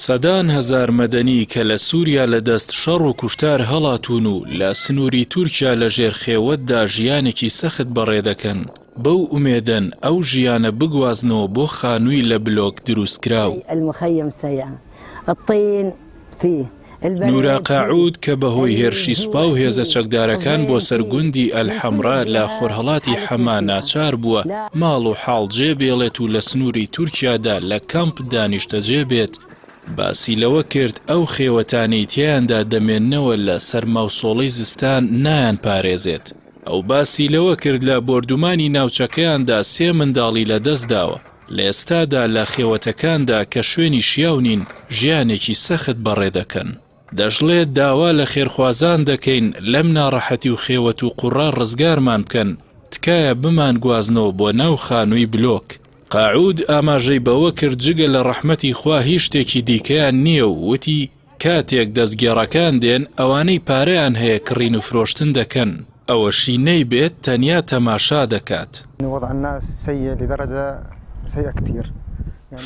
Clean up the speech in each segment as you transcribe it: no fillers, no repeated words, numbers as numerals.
سەدان هەزار مەدەنی کە لە سووریا لە دەست شەڕ و کوشتار هەڵاتوون و لە سنووری تورکیا لە ژێر خێوەتدا ژیانێکی سەخت بەڕێدەکەن، بەو ئومێدەن ئەو ژیانە بگوازنەوە بۆ خانووی لە بلۆک دروستکراو. نورا قاعود کە بەهۆی هێرشی سوپا و هێزە چەکدارەکان بۆ سەر گوندی ئەلحەمرا لە خۆرهەڵاتی حەما ناچار بووە ماڵ و حاڵ جێ بێڵێت و لە سنووری تورکیادا لە کەمپ دا نیشتەجێ بێت، باسی لەوە کرد ئەو خێوەتانەی تیایاندا دەمێننەوە لە سەرما و سۆڵەی زستان نایانپارێزێت. ئەو باسی لەوە کرد لە بۆردومانی ناوچەکەیاندا سێ منداڵی لەدەستداوە. لە ئێستادا لە خێوەتەکاندا کە شوێنی شیاو نین، ژیانێکی سەخت بەڕێدەکەن. دەشڵێت، داوا لە خێرخوازان دەکەین لەم ناڕەحەتی و خێوەت و قوڕە ڕزگارمان بکەن، تکایە بمانگوازنەوە بۆ ناو خانووی بلۆک. قاعود ئاماژەی بەوە کرد جگە لە ڕەحمەتی خوا هیچ شتێکی دیکەیان نییە و وتی، کاتێک دەستگێڕەکان دێن، ئەوانەی پارەیان هەیە کڕین و فرۆشتن دەکەن. ئەوەشی نەیبێت تەنیا تەماشا دەکات.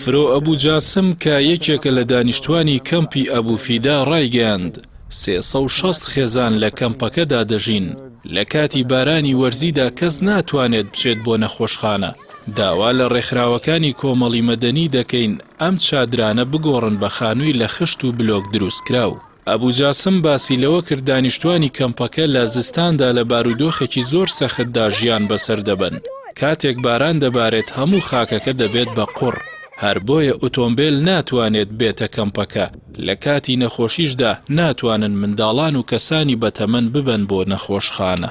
فرۆ ئەبو جاسم کە یەکێکە لە دانیشتوانی کەمپی ئەبو فیدا ڕایگەیاند، 360 خێزان لە کەمپەکەدا دەژین، لە کاتی بارانی وەرزیدا کەس ناتوانێت بچێت بۆ نەخۆشخانە، داوا لە ڕێکخراوەکانی کۆمەڵی مەدەنی دەکەین ئەم چادرانە بگۆڕن بە خانووی لە خشت و بلۆک دروستکراو. ئەبو جاسم باسی لەوە کرد دانیشتوانی کەمپەکە لە زستاندا لە بارودۆخێکی زۆر سەختدا ژیان بەسەر دەبەن، کاتێک باران دەبارێت هەموو خاکەکە دەبێت بە قوڕ، هەر بۆیە ئۆتۆمبێل ناتوانێت بێتە کەمپەکە، لە کاتی نەخۆشیشدا ناتوانن منداڵان و کەسانی بەتەمەن ببەن بۆ نەخۆشخانە.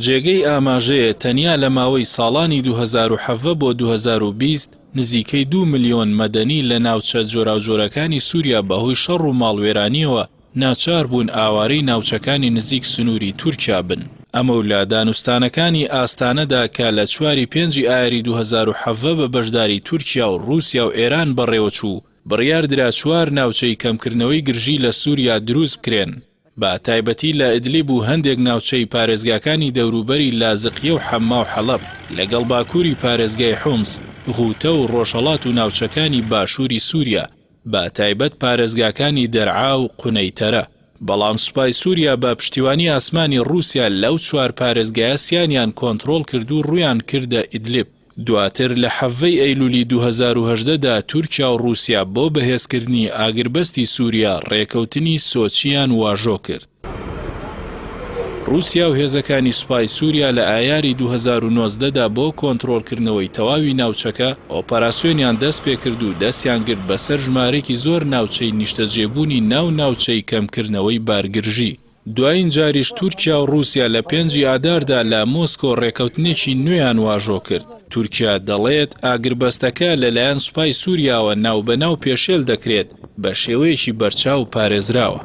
جێگەی ئاماژەیە تەنیا لە ماوەی ساڵانی 2017 بۆ 2020 نزیکەی دوو ملیۆن مەدەنی لە ناوچە جۆراوجۆرەکانی سووریا بەهۆی شەڕ و ماڵوێرانییەوە ناچار بوون ئاوارەی ناوچەکانی نزیک سنووری تورکیا بن. ئەمەو لە دانوستانەکانی ئاستانەدا کە لە چواری پێنجی ئایاری 2017 بە بەشداری تورکیا و ڕووسیا و ئێران بەڕێوەچوو، بڕیاردرا چوار ناوچەی کەمکردنەوەی گرژی لە سووریا دروست بکرێن. بە تایبەتی لە ئیدلیب و هەندێک ناوچەی پارێزگاکانی دەوروبەری لازقیە و حەمما و حەڵەب، لەگەڵ باکووری پارێزگای حومس، غوتە و ڕۆژهەڵات و ناوچەکانی باشووری سووریا، بە تایبەت پارێزگاکانی دەرعا و قونەیتەرە. بەڵام سوپای سووریا بە پشتیوانی ئاسمانی ڕووسیا لەو چوار پارێزگایە سیانیان کۆنتڕۆڵ کرد و ڕوویان کردە ئیدلیب. دواتر لە حەڤەی ئەیلولی 2018 دا تورکیا و ڕووسیا بۆ بەهێزکردنی ئاگربەستی سووریا ڕێکەوتنی سۆچییان واژۆ کرد. ڕووسیا و هێزەکانی سوپای سووریا لە ئایاری 2019 دا بۆ کۆنترۆڵکردنەوەی تەواوی ناوچەکە ئۆپەراسیۆنیان دەستپێکرد و دەستیان گرت بەسەر ژمارەیەکی زۆر ناوچەی نیشتەجێبوونی ناو ناوچەی کەمکردنەوەی بارگرژی. دوایین جاریش تورکیا و ڕووسیا لە پێنجی ئاداردا لە مۆسکۆ ڕێکەوتنێکی نوێیان واژۆ کرد. تورکیا دەڵێت ئاگربەستەکە لەلایەن سوپای سووریاوە ناوبەناو پێشێل دەکرێت، بە شێوەیەکی بەرچاو پارێزراوە.